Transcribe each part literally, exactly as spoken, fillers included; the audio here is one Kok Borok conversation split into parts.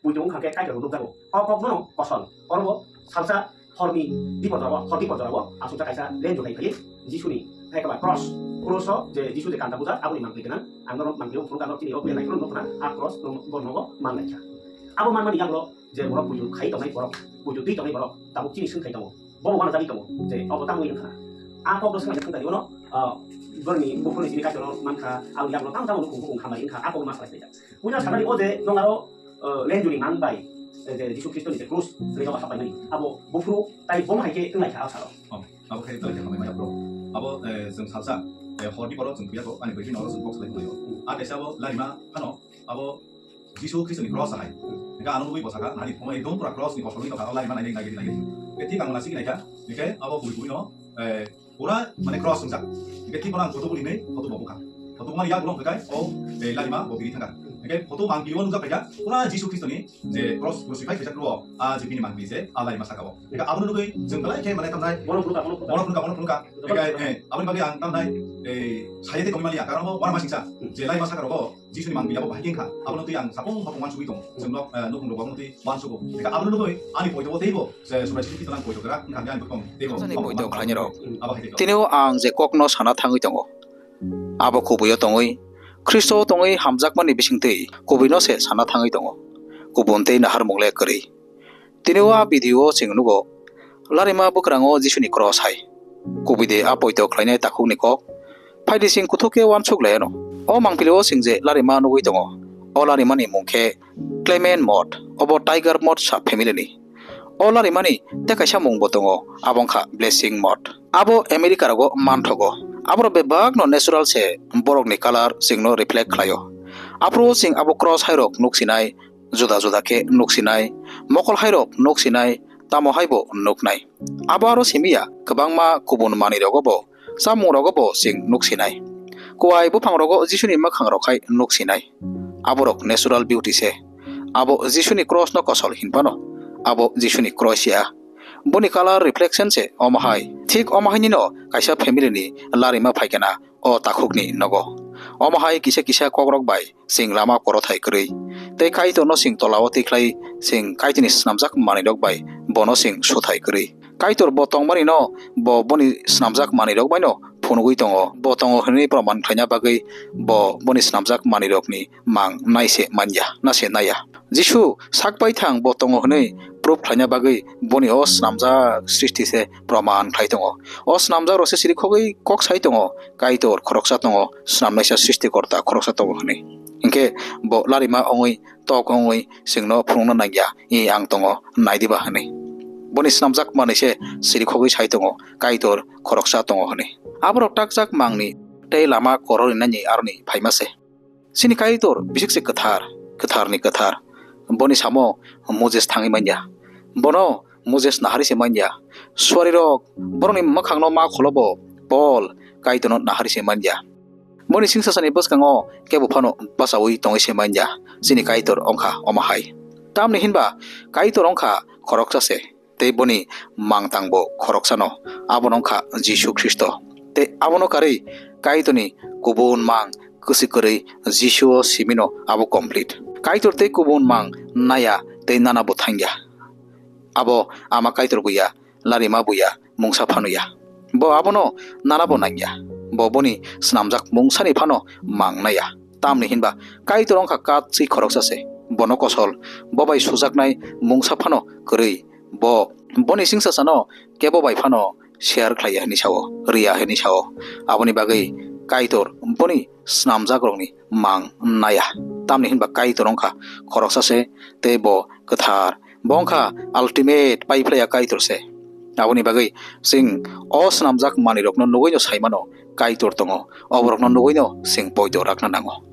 puitu wngkha khe Kaitor nukjago. O kok bono kosol. Oro bo salsa horni dipor jorao, hor dipor jorao aswksa kaisa lenju hai phaiwi Jisuni hai khe ba cross, cross o je Jisu je kanta bujak aboni mangpli gwnang. Ang norok mangpli o phunuk, ang norok chini o belai kheno nukna a cross no bo nogo manlaikha. Abo manmani yagulo je borok puitu khai tongnai borok, puitu twi tongnai borok tabuk chini swngthai tongo. Bobo wanajagwi tongo je obo tamo wngkha. A kokno swnglaijak thangkha, bono, ah, borokni buphurni simi Kaitorno mankha, aboni yagulo tamo tamo nukhung bukhung hamari wngkha, a kokno ma swlailaijak. Puila sakani o je nong aro, ah, lenjuni mang bai, eh, je Jisu Khristoni je krus rwjak o hapaimani, abo buphuru tai bomo hai khe wnglaikha a salo. Oh, abo khe tole khe hamai maya bro. Abo, eh, jwng salsa, eh, horni borok jwng tuyago, ani bwrwi norok jwng kok salai tonglaio. A kaisa abo larima phano abo Jisu Khristoni cross hai. Hingke ano nugui bosaka, nani phone ekdom pura cross ni kosolwi tongkha, o laima nainai, nainai, nainai. Hingke thik ang mala sigi naikha, hingke abo bui bui no, eh, pura mane cross wngjak. Hingke thik bono ang photo buli nai, photo bo bukha. Photo bumani yak ulo hingke o, eh, laima bo biri thangkha. Hingke photo mang biri o nukjak paikha, pura Jisu Khristoni je cross crucify kaijak rwo, a je bini mang biri je, a laima saka o. Hingke abono nugui jwng belai khe mane tamnai, bono phunukha, bono phunukha. Bono phunukha, bono phunukha. Hingke, eh, aboni bagwi ang tamnai, eh, sayete tongwi maliya, karon bo uanamasingcha, je laima saka rogo, Jisuni mang biyabo bahai khe wngkha, abono twi ang sapung hopung uansugwi tongo. Chwng nok, eh, nukhung rogo abono twi uansugo. Eka abono nugwi ani poito o teibo, je Subrai Sri Khitano poito kwrak wngkha hwnwi ang bekhong teibo. Ani poito khlainai rok. Abo hai khe. Tini o ang je kokno sana thangwi tongo. Abo kubui o tongwi, Khristo o tongwi hamjakmani bisingtwi kubui no se sana thangwi tongo. Kubun tei naharmung le kwrwi. Tini o a video o chwng nugo, larima bwkrango Jisuni cross hai. Kubui de a poito khlainai takhukni kok. Phaidi chwng kuthuk khe uansuk lai ano. O mangpili o chwng je larima nugui tongo. O larimani mung khe Clement Mott, obo Tiger Mott sub family ni. O larimani tei kaisa mung bo tongo, abo wngkha Blessing Mott. Abo America rogo manthogo. Aborok bebak no natural se borok ni colour chwng no reflect khlai o. Aphuru chwng abo cross hai rok nuk sinai, juda juda khe nuk sinai, mokol hai rok nuk sinai, tamo hai bo nuk nai. Abo aro simi ya, kwbangma kubun manwi rogo bo, chamung rogo bo chwng nuk sinai. Kuai buphang rogo Jisuni mwkhang rok hai nuk sinai. Aborok natural beauty se. Abo Jisuni cross no kosol hin phano, abo Jisuni cross ya. Boni colour reflection se omo hai. Thik omo hai ni no kaisa family ni larima phai khe na o takhukni nogo. Omo hai kisa kisa kokrok bai chwng lama korothai kwrwi. Tei Kaitorno chwng tolao twi khlai chwng Kaitorni snamjak manwirok bai bono chwng suthai kwrwi. Kaitor bo tongmani no bo boni snamjak manwirok bai no phunugwi tongo. Bo tongo hwnwi proman khlaina bagwi bo boni snamjak manwirokni mang nai se manya, na se naya. Jisu sak bai thang bo tongo hwnwi proof khlaina bagwi boni o snamjak srishti se proman khlai tongo. O snamjak rok se siri khogwi kok sai tongo, Kaitor khoroksa tongo, snamnaisa srishti korta khoroksa tongo hwnwi. Hinkhe bo larima ongwi, tok ongwi chwngno phunukna nangya, "I ang tongo, nai diba," hwnwi. Boni snamjak manwi se siri khogwi sai tongo, Kaitor khoroksa tongo hwnwi. Aborok takjak mangni tei lama kororinaini aroni phaima se. Chini Kaitor bisik se kwthar, kwtharni kwthar. Boni samo Moses thangwi manya. Bono Moses nahari se manya. Suarirok borokni mwkhangno ma kholobo Paul Kaitorno nahari se manya. Boni singsasani bwskango kebo phano bachaui tongwi se manya. Chini Kaitor wngkha omo hai. Tamni hinba Kaitor wngkha khoroksa se. Tei boni mangtangbo khoroksano, abono wngkha Jisu Khristo. Tei abono karwi Kaitorni kubun mang kwswi kwrwi Jisu o simino abo complete. Kaitor tei kubun mang naya tei nana bo thangya. Abo Ama Kaitor buya, Larima buya, mungsa phano ya. Bo abono nana bo nangya. Bo boni snamjak mungsani phano mang naya. Tamni hinba Kaitor wngkha katswi khoroksa se. Bono kosol, bo bai sujaknai mungsa phano kwrwi. Bo boni singsasano kebo bai phano share khlaiya hwnwi sao, riya hwnwi sao. Aboni bagwi Kaitor boni snamjakrokni mang naya. Tamni hinba Kaitor wngkha khoroksa se, tei bo kwthar. Bo wngkha ultimate paiphlaiya Kaitor se. Aboni bagwi chwng o snamjak manwirokno nugwino sai mano, Kaitor tongo, oborokno nugwino chwng poito rakna nango.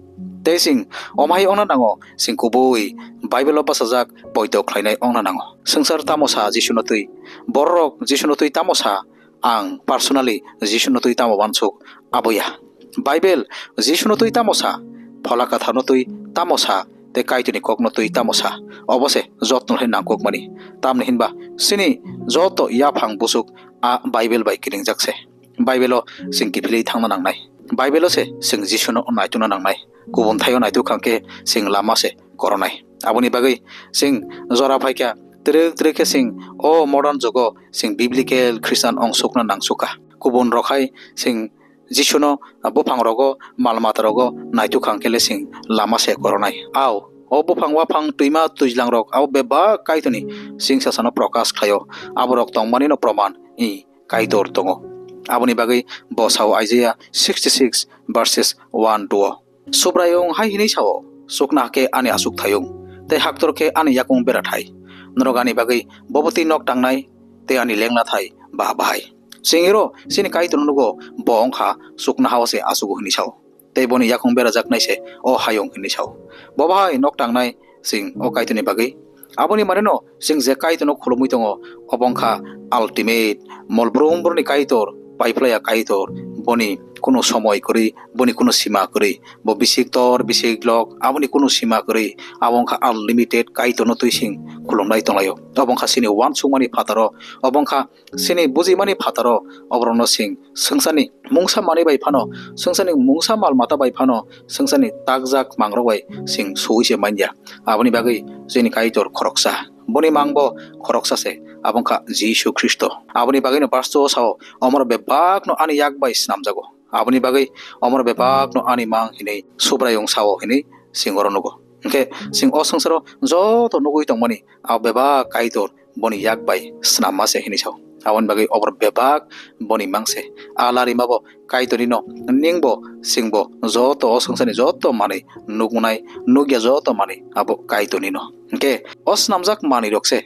Tei chwng omo hai wngna nango, chwng kubui Bible o bachajak poito khlainai wngna nango. Swngchar tamo sa Jisuno twi? Bororok Jisuno twi tamo sa? Ang personally Jisuno twi tamo uansuk, abo ya. Bible Jisuno twi tamo sa? Phola Kwtharno twi tamo sa? Tei Kaitorni kokno twi tamo sa? Obo se jotoni nangkukmani. Tamni hinba chini joto yaphang busuk a Bible bai kiringjak se. Bible o chwng kiphilwi thangna nangnai. Bible o se chwng Jisuno naitukna nangnai. Kubun thaio naituk kha khe chwng lama se koronai. Aboni bagwi chwng jora phaikha, twrwk twrwk khe chwng o modern jugo chwng biblical Christian wng sukna nangsukha. Kubun rok hai chwng Jisuno buphang rogo, mal mata rogo naituk kha hwnkhe le chwng lama se koronai. Ao, o buphang waphang twima twijlang rok abo bebak Kaitorni chwng sasano prokash khlaio. Aborok tongmani no proman i Kaitor tongo. Aboni bagwi bo sao Isaiah sixty six verses one two o. Subraiyung hai hwnwi sao, "Chukna khe ani achukthayung, tei haktor khe ani yakung berathai. Norok ani bagwi bobotwi nok tangnai, tei ani lengnathai ba bahai." Chwng iro chini Kaitorno nugo, bo wngkha chukna hao se achugo hwnwi sao. Tei boni yakung berajaknai se o hayung hwnwi sao. Bo bahai nok tangnai chwng o Kaitorni bagwi. Aboni maneno chwng je Kaitorno khulumwi tongo, obo wngkha ultimate, mol brum brumni Kaitor, paiphlaiya Kaitor, boni kunu somoi kwrwi, boni kunu sima kwrwi, bo bisik tor, bisik lok, aboni kunu sima kwrwi, abo wngkha unlimited Kaitorno twi chwng khulumnai tonglaio. Obo wngkha chini uansukmani phataro, obo wngkha chini bujimani phataro, oborokno chwng swngcharni mungsa manwi bai phano, swngcharni mungsa mal mata bai phano, swngcharni takjak mangrok bai chwng suwi se manya. Aboni bagwi chini Kaitor khoroksa, boni mang bo khoroksa se, abo wngkha Jisu Khristo. Aboni bagwino verse two o sao, "Omor bebakno ani yak bai snamjago." Aboni bagwi, "Omor bebakno ani mang," hinwi Subraiyung sao hinwi chwng oro nugo. Hwnkhe chwng o swngcharo joto nugwi tongmani, abo bebak Kaitor boni yak bai snamma se hinwi sao. Aboni bagwi obor bebak boni mang se. A larima bo Kaitornino, ningbo, chwngbo joto o swngcharni joto manwi nuknai, nukya joto manwi abo Kaitornino. Hwnkhe o snamjak manwirok se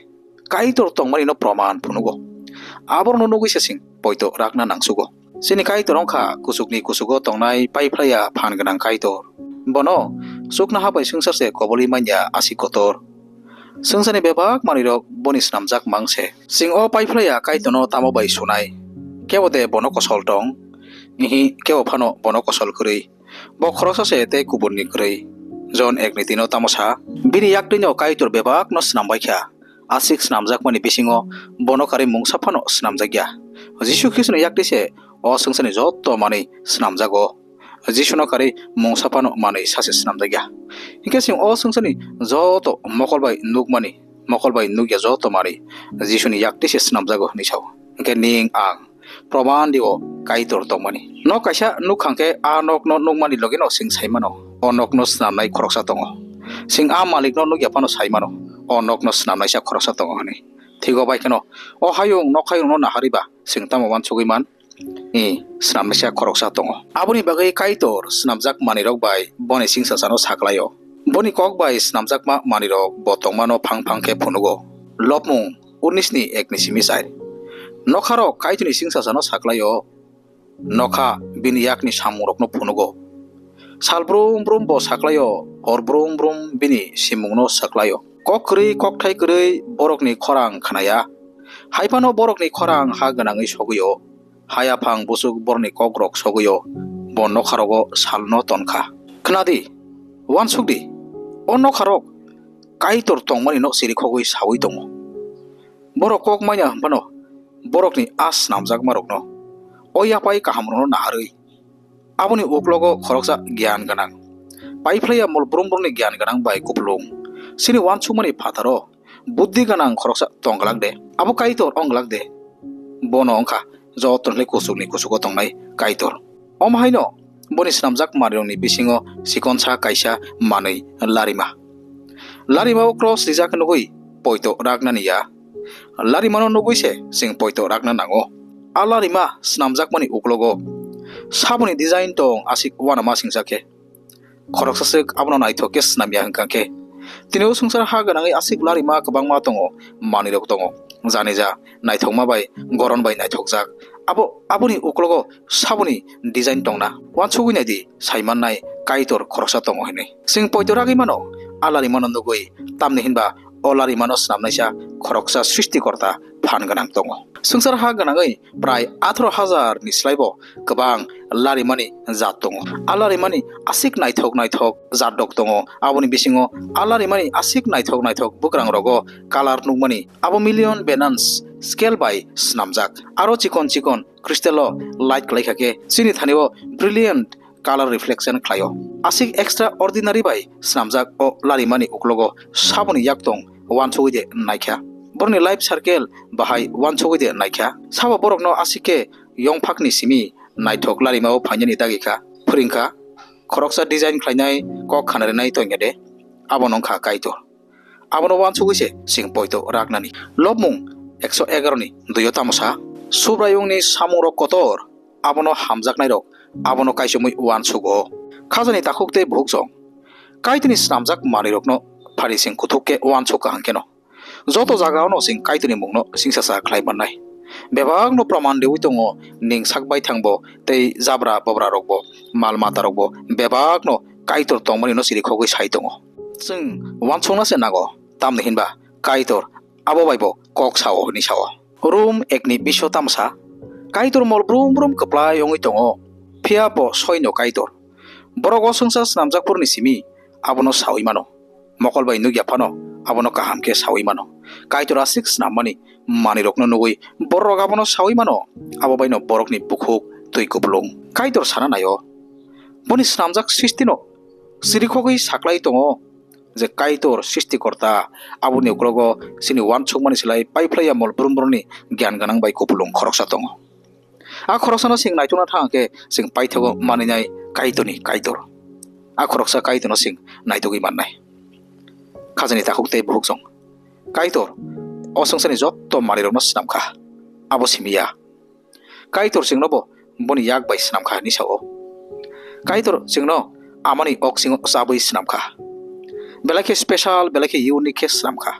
Kaitor tongmani no proman phunugo. Aborokno nugwi se chwng poito rakna nangsugo. Chini Kaitor wngkha kuchukni kuchugo tongnai paiphlaiya phan gwnang Kaitor. Bono chukna ha bai swngchar se kobolwi manya aswk kotor. Swngcharni bebak manwirok boni snamjak mang se. Chwng o paiphlaiya Kaitorno tamo bai sunai? Kebo de bono kosol tong? Ihi, kebo phano bono kosol kwrwi. Bo khoroksa se tei kubunni kwrwi. Jon ek ni tino tamo sa? Bini yaktwino Kaitor bebakno snam bai kha. Aswk snamjakmani bisingo bono karwi mungsa phano snamjakya. Jisu Khristoni yaktwi se o swngcharni joto manwi snamjago. Jisuno karwi mungsa phano manwi sachi snamjakya. Hinkhe chwng o swngcharni joto mokol bai nukmani, mokol bai nukya joto manwi Jisuni yaktwi se snamjago hwnwi sao. Hinkhe ning ang proman di o Kaitor tongmani. Nok kaisa nuk hangkhe a nokno nukmani logino chwng sai mano, o nokno snamnai khoroksa tongo. Chwng a malikno nukya phano sai mano, o nokno snamnaisa khoroksa tongo hwnwi. Thigo bai kheno, o hayung nok hayungno naharwi ba chwng tamo uansugwi man? I, snamnaisa khoroksa tongo. Aboni bagwi Kaitor snamjak manwirok bai boni singsasano saklaio. Boni kok bai snamjakma manwirok bo tongmano phang phang khe phunugo. Lobmung unis ni ek ni simi sai. Nokharok Kaitorni singsasano saklaio. Nokha bini yakni samungrokno phunugo. Sal brum brum bo saklaio, hor brum brum bini simungno saklaio. Kok kwrwi, kokthai kwrwi borokni khorang khnaya. Hai phano borokni khorang ha gwnangwi sogwio. Hayaphang buchuk borokni kokrok sogwio. Bo nokharogo salno tonkha. Khnadi, uansukdi, o nokharok Kaitor tongmani no sirikhogwi sawi tongo. Borok kok manya hwnphano borokni a snamjakmarokno, o yapai kahamrokno naharwi, aboni uklogo khoroksa giyan gwnang, paiphlaiya mol brum brumni giyan gwnang bai kupulung, chini uansukmani phataro buddhi gwnang khoroksa tong glak de, abo Kaitor ong glak de, bono wngkha joto ni kuchukni kuchugo tongnai Kaitor. Omo haino boni snamjak manwirokni bisingo chikonsa kaisa manwi larima. Larimao cross rijak nugwi poito raknani ya. Larimano nugwi se chwng poito rakna nango. A larima snamjakmani uklogo saboni design tong aswk uanama singsa khe. Khoroksa swk abono naithok khe snamya hwnkha khe, tini o swngchar ha gwnangwi aswk larima kwbangma tongo, manwirok tongo. Jani ja naithokma bai, goron bai naithokjak. Abo, aboni uklogo saboni design tongna. Uansugwi naidi, saimannai Kaitor khoroksa tongo hwnwi. Chwng poito ragwi mano, a larimano nugwi, tamni hinba o larimano snamnaisa khoroksa srishtikorta phan gwnang tongo. Swngchar ha gwnangwi prai atharo hajar ni slaibo kwbang larimani jat tongo. A larimani aswk naithok naithok jat rok tongo. Aboni bisingo a larimani aswk naithok naithok bwkrang rogo colour nukmani abo million balance scale bai snamjak. Aro chikon chikon crystal o light khlai kha khe chini thani o brilliant color reflection khlaio. Aswk extraordinary bai swnamjak o larimani uklogo saboni yaktong uansugwi de naikha. Borokni life circle bahai uansugwi de naikha. Sabo borokno aswk khe yongphakni simi naithok larimao phainani dagikha, phwrwngkha, khoroksa design khlainai, kok khana rinai tongya de, abo wngkha Kaitor. Abono uansugwi se chwng poito raknani. Lobmung ekso egaroni duio tamo sa? Subraiyungni samungrok kotor, abono hamjaknairok abono kaichomwi uansugo. Khajani takhuk tei bukhukjong, Kaitorni snamjak manwirokno phari chwng kuthuk khe uansuk kaham kheno. Joto jagaono chwng Kaitorni mungno singsa sa khlai mannai. Bebakno proman riwi tongo, ning sak baithangbo tei jabra bobrarokbo, mal matarokbo bebakno Kaitor tongmanino sirikhogwi sai tongo. Chwng uansukna se nango, tamni hinba Kaitor abo baibo kok sao hwnwi sao. Rom ekni biso tamo sa? Kaitor mol brum brum kwplai wngwi tongo, phiya bo soino Kaitor. Borok o swngchar snamjakphuruni simi abono saui mano. Mokol bai nukya phano abono kaham khe saui mano. Kaitor aswk snammani manwirokno nugwi borok abono saui mano. Abo baino borokni bukhuk twi kupulung. Kaitor sana naio, boni snamjak sristino sirikhogwi saklai tongo je Kaitor sristikorta aboni uklogo chini uansukmani slai paiphlaiya mol brum brumni giyan gwnang bai kupulung khoroksa tongo. A khoroksano chwng naitukna thang khe chwng paithago maninai Kaitorni Kaitor. A khoroksa Kaitorno chwng naitugwi mannai. Khajani takhuk tei bukhukjong, Kaitor o swngcharni jotto manwirokno snamkha, abo simi ya. Kaitor chwngno bo boni yak bai snamkha hwnwi sao. Kaitor chwngno amani oksingo chabwi snamkha. Belai khe special, belai khe unique khe snamkha.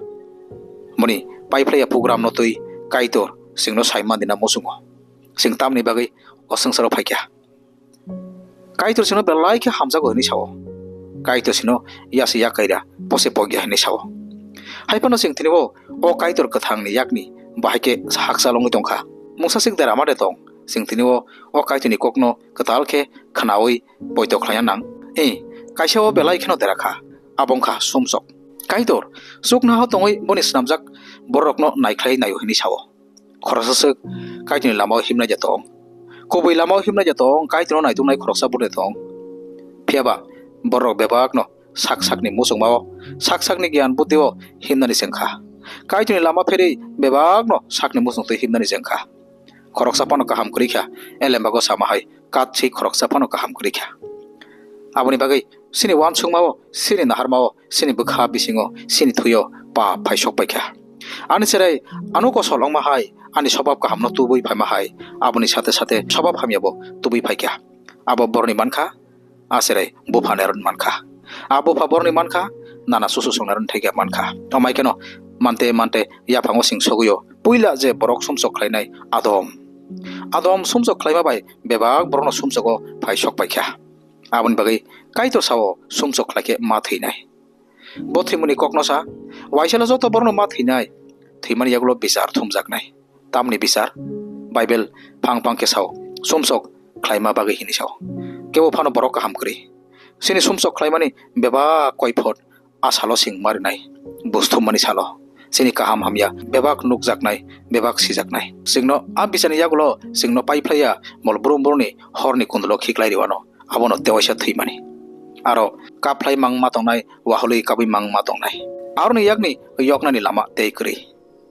Boni paiphlaiya programno twi Kaitor chwngno sai mandina muchungo. Chwng tamni bagwi o swngcharo phaikha? Kaitor chwngno belai khe hamjago hwnwi sao. Kaitor chwngno yasi yakaira pose pogya hwnwi sao. Hai phano chwng tini o, o Kaitor kwthangni yakni bahai khe hakchal wngwi tongkha. Mungsa swk dera ma de tong, chwng tini o, o Kaitorni kokno kwtal khe khnaui poito khlaina nang. Ei, kaisa o belai kheno dera kha, abo wngkha sumsok. Kaitor chuknoha tongwi boni snamjak bororokno naikhlai naio hwnwi sao. Khoroksa swk Kaitorni lamao himnai de tong. Kubui lamao himnai de tong, Kaitorno naituknai khoroksa bo de tong. Phiya ba bororok bebakno sak sakni muchungmao, sak sakni giyan buddhio himnani chengkha. Kaitorni lama pherwi bebakno sakni muchungtwi himnani chengkha. Khoroksa phano kaham kwrwi kha, elembago sama hai katswi khoroksa phano kaham kwrwi kha. Aboni bagwi chini uansukmao, chini naharmao, chini bwkha bisingo, chini thwio pap phai sok pai kha. Ani cherai ano kosol wngma hai, ani swbab kahamno tubui phaima hai, aboni sate sate swbab hamyabo tubui phai kha. Abo boroni mankha, a cherai bupha neroni mankha. A bupha boroni mankha, nana susu songneroni thaikia mankha. Amai kheno mante mante yaphango sing sogwio, puila je borok sumsok khlainai Adam. Adam sumsok khlaima bai bebak borokno sumsogo phai sok pai kha. Aboni bagwi Kaitor sao, sumsok khlai khe ma thwinai. Bo thwimani kokno sa, waisalo joto borokno ma thwinai, thwimani yagulo bichar thumjaknai. Tamni bichar? Bible phang phang khe sao, sumsok khlaima bagwi hwnwi sao. Kebo phano borok kaham kwrwi. Chini sumsok khlaimani bebak koiphot a salo sing marinai, bus thummani salo. Chini kaham hamya bebak nukjaknai, bebak sijaknai. Chwngno a bichani yagulo chwngno paiphlaiya mol brum brumni horni kundulo khiklai rwano, abono tewaisa thwimani. Aro kaphlai mangma tongnai, wahului kabwi mangma tongnai. Aroni yakni yoknani lama tei kwrwi.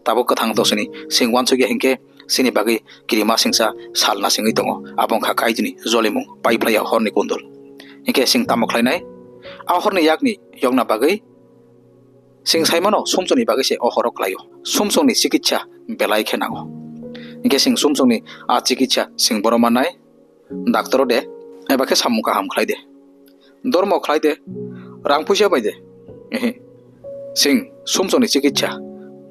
Tabuk kwthang dosini sing uansukya hinkhe chini bagwi kirima singsa sal nasingwi tongo, abo wngkha Kaitorni jolimung paiphlaiya horni kundul. Hinkhe sing tamo khlainai? A horni yakni yokna bagwi sing saimano sumsokni bagwi se o horo klaio. Sumsokni chikitsa belai khe nango. Hinkhe sing sumsokni a chikitsa sing boro mannai? Daktoro de, eba khe samung kaham khlai de, dormo khlai de, rang puisa bai de. Ehe. Sing sumsokni chikitsa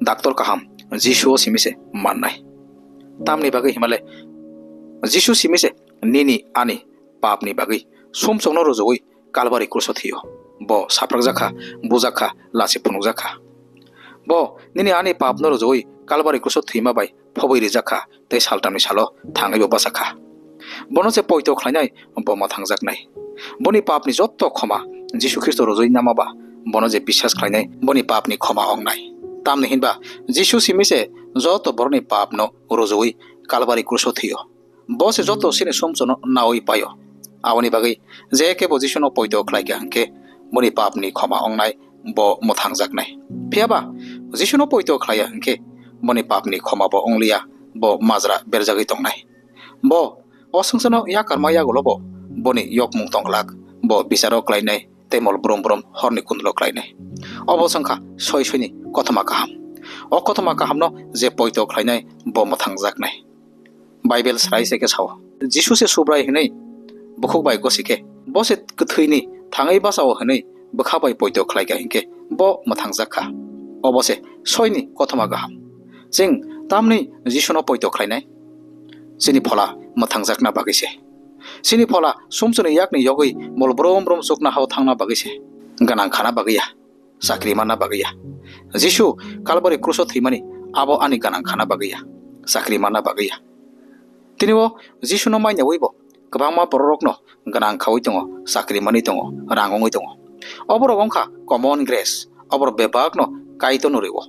daktor kaham Jisuo simi se mannai. Tamni bagwi himale Jisu simi se nini ani papni bagwi sumsokno rwjagwi Kalbari kruso thwio. Bo saprakjak kha, bujak kha, lachi phunukjak kha. Bo nini ani papno rwjagwi Kalbari kruso thwima bai phobwi rijak kha tei saltamni salo thangwi bo bachak kha. Bono je poito khlainai bo mwthangjaknai. Boni papni jotto khoma Jisu Khristo rwjagwi nama ba bono je biswas khlainai boni papni khoma wngnai. Tamni hinba Jisu simi se jotto borokni papno rwjagwi Kalbari kruso thwio. Bo se jotto chini sumsokno nawi paio. Aboni bagwi je kebo Jisuno poito khlai kha hwnkhe boni papni khoma wngnai, bo mwthangjaknai. Phiyaba Jisuno poito khlai ya hwnkhe boni papni khoma bo wngliya, bo majra berjagwi tongnai. Bo o swngcharno yakarma yagulo bo boni yokmung tong glak, bo bicharo klainai tei mol brum brum horni kundulo klainai. Obo wngkha soi soini kothoma kaham. O kothoma kahamno je poito khlainai bo mwthangjaknai. Bible srai se khe sao, Jisu se Subrai hwnwi bukhuk bai gosi khe, bo se kwthwini thangwi bachao hwnwi bwkha bai poito khlai kha hinkhe bo mwthangjak kha. Obo se soini kothoma kaham. Chwng tamni Jisuno poito khlainai? Chini phola mwthangjakna bagwi se. Chini phola sumsokni yakni yogwi mol brum brum chukna hao thangna bagwi se. Gwnang khana bagwi ya, chakri manna bagwi ya. Jisu Kalbari kruso thwimani abo ani gwnang khana bagwi ya, chakri manna bagwi ya. Tini o Jisuno manya wi bo kwbangma bororokno gwnang khaui tongo, chakri manwi tongo, rang wngwi tongo. Oborok wngkha common grace, oborok bebakno Kaitorno rio.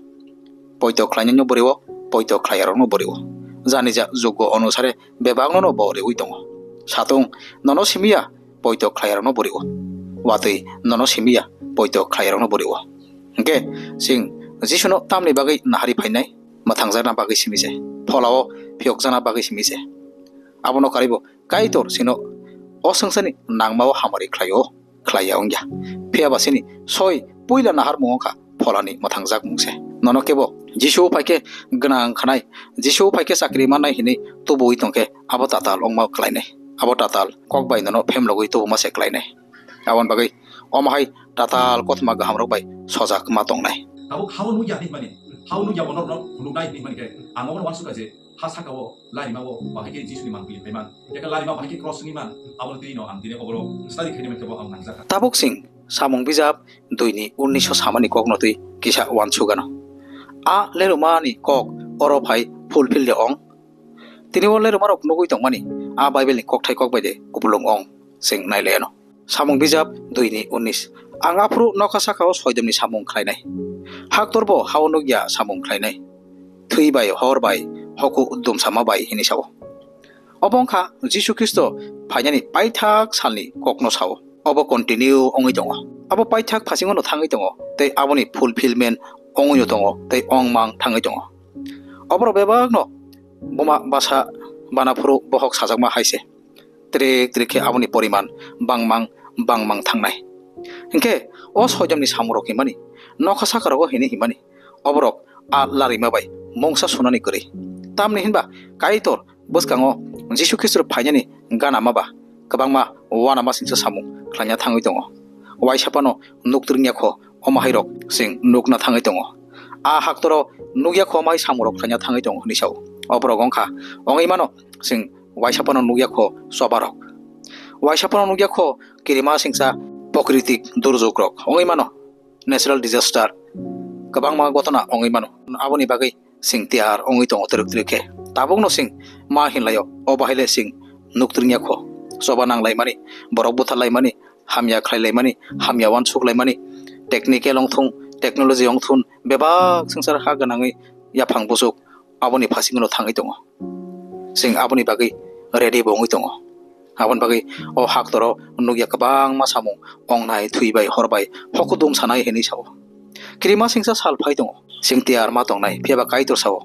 Poito khlainai no bo rio, poito khlaiyarokno bo rio. Jani ja juggo onusare bebakno no bo riui tongo. Satung nono simi ya, poito khlaiyarokno bo rio. Watwi nono simi ya, poito khlaiyarokno bo rio. Hinkhe chwng Jisuno tamni bagwi nahari phainai? Mwthangjakna bagwi simi se, pholao phiyokjakna bagwi simi se. Abono karwibo Kaitor chwngno o swngcharni nangmao hamari khlaio, khlaiya wngya. Phiyaba chini soi puila naharmung wngkha pholani mwthangjak mung se. Nono kebo Jisu phaikhe gwnang khanai, Jisu phaikhe chakri mannai hinwi tubuwi tongkhe abo tatal wngma khlainai. Abo tatal kok bai nono phemlogwi tubuma se khlainai. Aboni bagwi omo hai tatal kothoma gahamrok bai sojak ma tongnai. Tabuk hao nukya hinmani, hao nukya bo norokno phunuknai hinmani khe ang obono uansukha je ha saka o larima o bahai khe Jisuni mang twi phaiman, eke larima bahai khe cross wngwi man, abo twi no ang tini oboro study khainai khe bo ang nangjakha. Tabuk chwng samung bijap dui ni unnish o samani kokno twi kisa uansukgano. A lerumani kok oro phai fulfill de ong. Tini o lerumarok nugwi tongmani a Bible ni kokthai kok bai de kupulung ong, chwng nailayano. Samung bijap dui ni unnish. Ang aphuru nokha saka o soidomni samung khlainai. Haktor bo hao nukya samung khlainai. Thwi bai, hor bai, hoku dumsama bai hinwi sao. Obo wngkha Jisu Khristo phainani paithak salni kokno sao. Obo continue wngwi tongo. Abo paithak phasingo no thangwi tongo, tei aboni fulfillment wngwi no tongo, tei wngmang thangwi tongo. Oborok bebakno buma basa bana phuru bohok sajakma hai se. Trik trik khe aboni poriman bangmang bangmang thangnai. Hinkhe o soidomni samungrok hinmani, nokha sakarogo hini hinmani, oborok a larima bai mungsa sunani kwrwi. Tamni hinba Kaitor bwskango Jisu Khristo phainani gana ma ba kwbangma uanama singsa samung khlaina thangwi tongo. Waisa phano nuk twrwngya kho, omo hai rok chwng nukna thangwi tongo. A haktoro nukya kho, omo hai samungrok khlaina thangwi tongo hinwi sao. Oborok wngkha, wngwi mano chwng waisa phano nukya kho choba rok. Waisa phano nukya kho kirima singsa, pokritik durjok rok wngwi mano, natural disaster, kwbangma gotona wngwi mano. Aboni bagwi chwng tiyar wngwi tongo twrwk twrwk khe. Tabukno chwng ma hinlaio, o bahai le chwng nuk twrwngya kho. Choba nanglaimani, borok butharlaimani, hamya khlailaimani, hamya uansuk laimani, technical wngthung, technology wngthun, bebak swngchar ha gwnangwi yaphang buchuk aboni phasingo thangwi tongo. Chwng aboni bagwi ready bo wngwi tongo. Aboni bagwi o haktoro nukya kwbangma samung, ongnai, thwi bai, hor bai, hokudum sanai hinwi sao. Kirima singsa sal phai tongo, chwng tiyar ma tongnai, phiyaba Kaitor sao,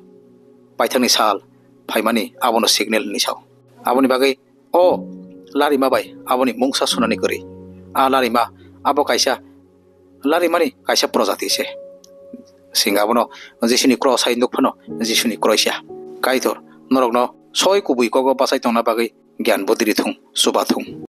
paithakni sal phaimani abono signal hinwi sao. Aboni bagwi o larima bai aboni mungsa sunani kwrwi. A larima abo kaisa larimani kaisa projati se. Chwng abono Jisuni cross hai nuk phano Jisuni cross ya. Kaitor norokno soi kubui kogo bachai tongna bagwi gyan bwdri thung, chuba thung.